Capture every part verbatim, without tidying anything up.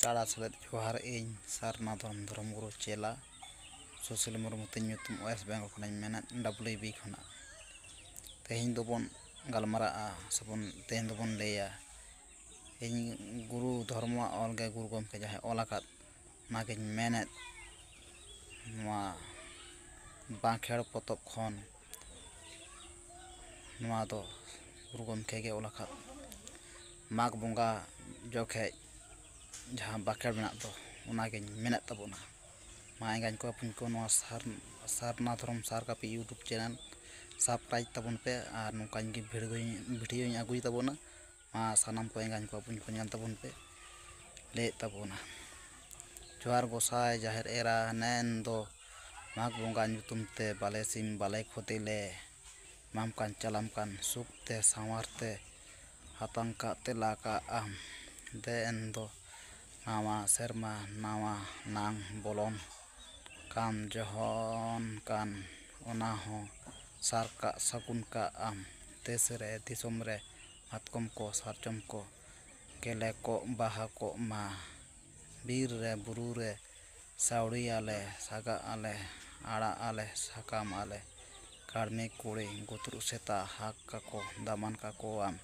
ᱥᱟᱲᱟ ᱥᱮᱞᱮᱫ ᱡᱚᱦᱟᱨ ᱤᱧ ᱥᱟᱨᱱᱟ ᱫᱷᱚᱨᱚᱢ, ᱫᱷᱚᱨᱚᱢ ᱜᱩᱨᱩ ᱪᱮᱞᱟ ᱥᱩᱥᱤᱞ ᱢᱩᱨᱢᱩ ᱛᱤᱧ ᱧᱩᱛᱩᱢ, ᱳᱭᱮᱥᱴ ᱵᱮᱝᱜᱚᱞ ᱠᱷᱚᱱᱟᱜ ᱤᱧ ᱢᱮᱱᱮᱫ, ᱰᱟᱵᱽᱞᱤᱭᱩ ᱵᱤ ᱠᱷᱚᱱᱟᱜ᱾ ᱛᱮᱦᱮᱧ ᱫᱚᱵᱚᱱ ᱜᱟᱞᱢᱟᱨᱟᱜᱼᱟ, ᱥᱮᱵᱚᱱ, ᱛᱮᱦᱮᱧ ᱫᱚᱵᱚᱱ ᱞᱟᱹᱭᱟ, ᱤᱧ ᱜᱩᱨᱩ ᱫᱷᱚᱨᱢᱚᱣᱟᱜ ᱚᱞ ᱜᱮ ᱜᱩᱨᱩ ᱜᱚᱢᱠᱮ ᱡᱟᱦᱟᱸᱭ ᱚᱞ ᱟᱠᱟᱫ, ᱚᱱᱟᱜᱤᱧ ᱢᱮᱱᱮᱫ, ᱱᱚᱣᱟ ᱵᱟᱸᱠᱷᱮᱲ ᱯᱚᱛᱚᱵ ᱠᱷᱚᱱ᱾ ᱱᱚᱣᱟ ᱫᱚ ᱜᱩᱨᱩ ᱜᱚᱢᱠᱮ ᱜᱮ ᱚᱞ ᱟᱠᱟᱫ᱾ ᱢᱟᱜᱽ ᱵᱚᱸᱜᱟ ᱡᱚᱠᱷᱮᱡ ᱡᱟᱦᱟᱸ ᱵᱟᱸᱠᱷᱮᱲ ᱢᱮᱱᱟᱜ ᱫᱚ, ᱚᱱᱟᱜᱤᱧ ᱢᱮᱱᱮᱫ ᱛᱟᱵᱚᱱᱟ᱾ ᱢᱟ ᱮᱸᱜᱟᱧ ᱠᱚ ᱵᱚᱠᱚᱧ ᱠᱚ, ᱱᱚᱣᱟ ᱥᱟᱨ-, ᱥᱟᱨᱱᱟ ᱫᱷᱚᱨᱚᱢ ᱥᱟᱨ ᱠᱟᱹᱯᱤ YouTube channel subscribe ᱛᱟᱵᱚᱱ ᱯᱮ, ᱟᱨ ᱱᱚᱝᱠᱟᱧ ᱜᱮ video-ᱧ, video-ᱧ ᱟᱹᱜᱩᱭ ᱛᱟᱵᱚᱱᱟ᱾ ᱢᱟ ᱥᱟᱱᱟᱢ ᱠᱚ ᱮᱸᱜᱟᱧ ᱠᱚ ᱵᱚᱠᱚᱧ ᱠᱚ, ᱧᱮᱞ ᱛᱟᱵᱚᱱ ᱯᱮ, ᱞᱟᱹᱭᱮᱫ ᱛᱟᱵᱚᱱᱟ᱾ ᱡᱚᱦᱟᱨ ᱜᱚᱸᱥᱟᱭ ᱡᱟᱦᱮᱨ ᱮᱨᱟ, ᱱᱮᱱ ᱫᱚ ᱢᱟᱜᱽ ᱵᱚᱸᱜᱟ ᱧᱩᱛᱩᱢ ᱛᱮ ᱵᱟᱞᱮ ᱥᱤᱢ ᱵᱟᱞᱮ ᱠᱷᱚᱫᱮ ᱞᱮ ᱮᱢᱟᱢ ᱠᱟᱱ, ᱪᱟᱞᱟᱢ ᱠᱟᱱ ᱥᱩᱠ ᱛᱮ ᱥᱟᱶᱟᱨ ᱛᱮ ᱦᱟᱛᱟᱝ ᱠᱟᱜ ᱛᱮᱞᱟ ᱠᱟᱜ ᱟᱢ᱾ ᱫᱮ ᱮᱱ ᱫᱚ ᱱᱟᱣᱟ ᱥᱮᱨᱢᱟ ᱱᱟᱣᱟ ᱱᱟᱝ ᱵᱚᱞᱚᱱ ᱠᱟᱱ ᱡᱚᱦᱚᱱ ᱠᱟᱱ, ᱚᱱᱟ ᱦᱚᱸ ᱥᱟᱨ ᱠᱟᱜ ᱥᱟᱹᱜᱩᱱ ᱠᱟᱜ ᱟᱢ᱾ ᱫᱮᱥ ᱨᱮ ᱫᱤᱥᱚᱢ ᱨᱮ ᱢᱟᱛᱠᱚᱢ ᱠᱚ ᱥᱟᱨᱡᱚᱢ ᱠᱚ ᱜᱮᱞᱮ ᱠᱚᱜ ᱵᱟᱦᱟ ᱠᱚᱜ ᱢᱟ᱾ ᱵᱤᱨ ᱨᱮ ᱵᱩᱨᱩ ᱨᱮ ᱥᱟᱹᱣᱲᱤ ᱟᱞᱮ, ᱥᱟᱜᱟᱜ ᱟᱞᱮ, ᱟᱲᱟᱜ ᱟᱞᱮ, ᱥᱟᱠᱟᱢ ᱟᱞᱮ, ᱠᱟᱹᱲᱢᱤ ᱠᱩᱲᱤ, ᱜᱩᱛᱨᱩ ᱥᱮᱛᱟ, ᱦᱟᱠ ᱠᱟᱠᱚ, ᱫᱟᱢᱟᱱ ᱠᱟᱠᱚᱣᱟᱢ,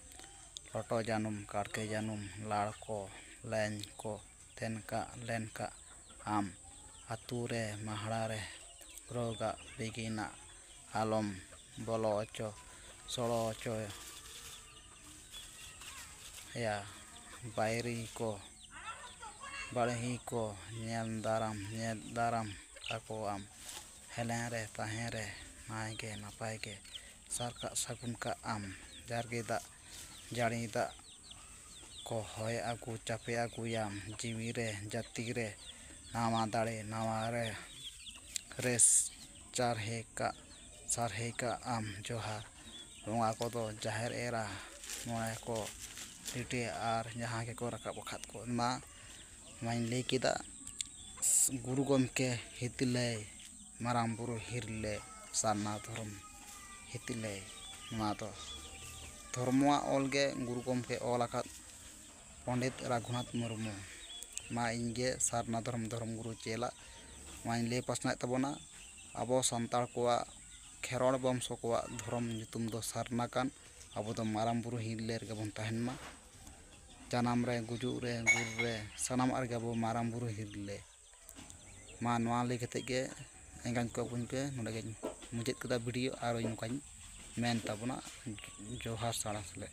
ᱞᱚᱴᱚ ᱡᱟᱹᱱᱩᱢ, ᱠᱟᱲᱠᱮ ᱡᱟᱹᱱᱩᱢ, ᱞᱟᱲ ᱠᱚ, ᱞᱮᱧ ᱠᱚ, ᱛᱮᱱ ᱠᱟᱜ, ᱞᱮᱱ ᱠᱟᱜ ᱟᱢ᱾ ᱟᱹᱛᱩ ᱨᱮ, ᱢᱟᱦᱲᱟ ᱨᱮ, ᱨᱳᱜᱟᱜ, ᱵᱤᱜᱤᱱᱟᱜ, ᱟᱞᱚᱢ ᱵᱚᱞᱚ ᱚᱪᱚ, ᱥᱚᱲᱚ ᱚᱪᱚ ᱭᱟ᱾ ᱵᱟᱹᱭᱨᱤ ᱠᱚ, ᱵᱟᱹᱲᱦᱤ ᱠᱚ ᱧᱮᱞ ᱫᱟᱨᱟᱢ, ᱧᱮᱞ ᱫᱟᱨᱟᱢ ᱠᱟᱠᱚᱣᱟᱢ᱾ ᱦᱮᱞᱮᱝ ᱨᱮ ᱛᱟᱦᱮᱸ ᱨᱮ ᱱᱟᱭ ᱜᱮ ᱱᱟᱯᱟᱭ ᱜᱮ ᱥᱟᱨ ᱠᱟᱜ ᱥᱟᱹᱜᱩᱱ ᱠᱟᱜ ᱟᱢ᱾ ᱡᱟᱨᱜᱮ ᱫᱟᱜ ᱡᱟᱹᱲᱤ ᱫᱟᱜ ᱠᱚ ᱦᱚᱭ ᱟᱹᱜᱩ ᱪᱟᱯᱮ ᱟᱹᱜᱩᱭᱟᱢ᱾ ᱡᱤᱣᱤ ᱨᱮ ᱡᱟᱹᱛᱤ ᱨᱮ ᱱᱟᱣᱟ ᱫᱟᱲᱮ, ᱱᱟᱣᱟ ᱨᱮ ᱨᱮᱥ ᱪᱟᱨᱦᱮ ᱠᱟᱜ, ᱥᱟᱨᱦᱮ ᱠᱟᱜ ᱟᱢ᱾ ᱡᱚᱦᱟᱨ ᱵᱚᱸᱜᱟ ᱠᱚᱫᱚ ᱡᱟᱦᱮᱨ ᱮᱨᱟ, ᱢᱚᱬᱮ ᱠᱚ ᱞᱤᱴᱟᱹ ᱟᱨ ᱡᱟᱦᱟᱸ ᱜᱮᱠᱚ ᱨᱟᱠᱟᱵ ᱟᱠᱟᱫ ᱠᱚ, ᱚᱱᱟ ᱢᱟᱧ ᱞᱟᱹᱭ ᱠᱮᱫᱟ᱾ ᱜᱩᱨᱩ ᱜᱚᱢᱠᱮ ᱦᱤᱛᱞᱟᱹᱭ, ᱢᱟᱨᱟᱝ ᱵᱩᱨᱩ ᱦᱤᱨᱞᱟᱹ, ᱥᱟᱨᱱᱟ ᱫᱷᱚᱨᱚᱢ ᱦᱤᱛᱞᱟᱹᱭ᱾ ᱱᱚᱣᱟ ᱫᱚ ᱫᱷᱚᱨᱢᱚᱣᱟᱜ ᱚᱞ ᱜᱮ ᱜᱩᱨᱩ ᱜᱚᱢᱠᱮ ᱚᱞ ᱟᱠᱟᱫ ᱯᱚᱱᱰᱤᱛ ᱨᱟᱹᱜᱷᱩᱱᱟᱛᱷ ᱢᱩᱨᱢᱩ᱾ ᱢᱟ ᱤᱧ ᱜᱮ ᱥᱟᱨᱱᱟ ᱫᱷᱚᱨᱚᱢ, ᱫᱷᱚᱨᱚᱢ ᱜᱩᱨᱩ ᱪᱮᱞᱟ ᱱᱚᱣᱟᱧ ᱞᱟᱹᱭ ᱯᱟᱥᱱᱟᱣᱮᱫ ᱛᱟᱵᱚᱱᱟ᱾ ᱟᱵᱚ ᱥᱟᱱᱛᱟᱲ ᱠᱚᱣᱟᱜ ᱠᱷᱮᱨᱣᱟᱲ ᱵᱚᱝᱥᱚ ᱠᱚᱣᱟᱜ ᱫᱷᱚᱨᱚᱢ ᱧᱩᱛᱩᱢ ᱫᱚ ᱥᱟᱨᱱᱟ ᱠᱟᱱ᱾ ᱟᱵᱚ ᱫᱚ ᱢᱟᱨᱟᱝ ᱵᱩᱨᱩ ᱦᱤᱨᱞᱟᱹ ᱨᱮᱜᱮ ᱵᱚᱱ ᱛᱟᱦᱮᱱ ᱢᱟ᱾ ᱡᱟᱱᱟᱢ ᱨᱮ, ᱜᱩᱡᱩᱜ ᱨᱮ, ᱜᱩᱨ ᱨᱮ, ᱥᱟᱱᱟᱢᱟᱜ ᱨᱮᱜᱮ ᱟᱵᱚ ᱢᱟᱨᱟᱝ ᱵᱩᱨᱩ ᱦᱤᱨᱞᱟᱹ᱾ ᱢᱟ ᱱᱚᱣᱟ ᱞᱟᱹᱭ ᱠᱟᱛᱮᱫ ᱜᱮ ᱮᱸᱜᱟᱧ ᱠᱚ ᱵᱚᱱ ᱯᱮ, ᱱᱚᱰᱮ ᱜᱮᱧ ᱢᱩᱪᱟᱹᱫ ᱠᱮᱫᱟ ᱵᱷᱤᱰᱤᱭᱳ᱾ ᱟᱨ ᱱᱚᱝᱠᱟᱧ ᱢᱮᱱ ᱛᱟᱵᱚᱱᱟ, ᱡᱚᱦᱟᱨ ᱥᱟᱲᱟ ᱥᱮᱞᱮᱫ᱾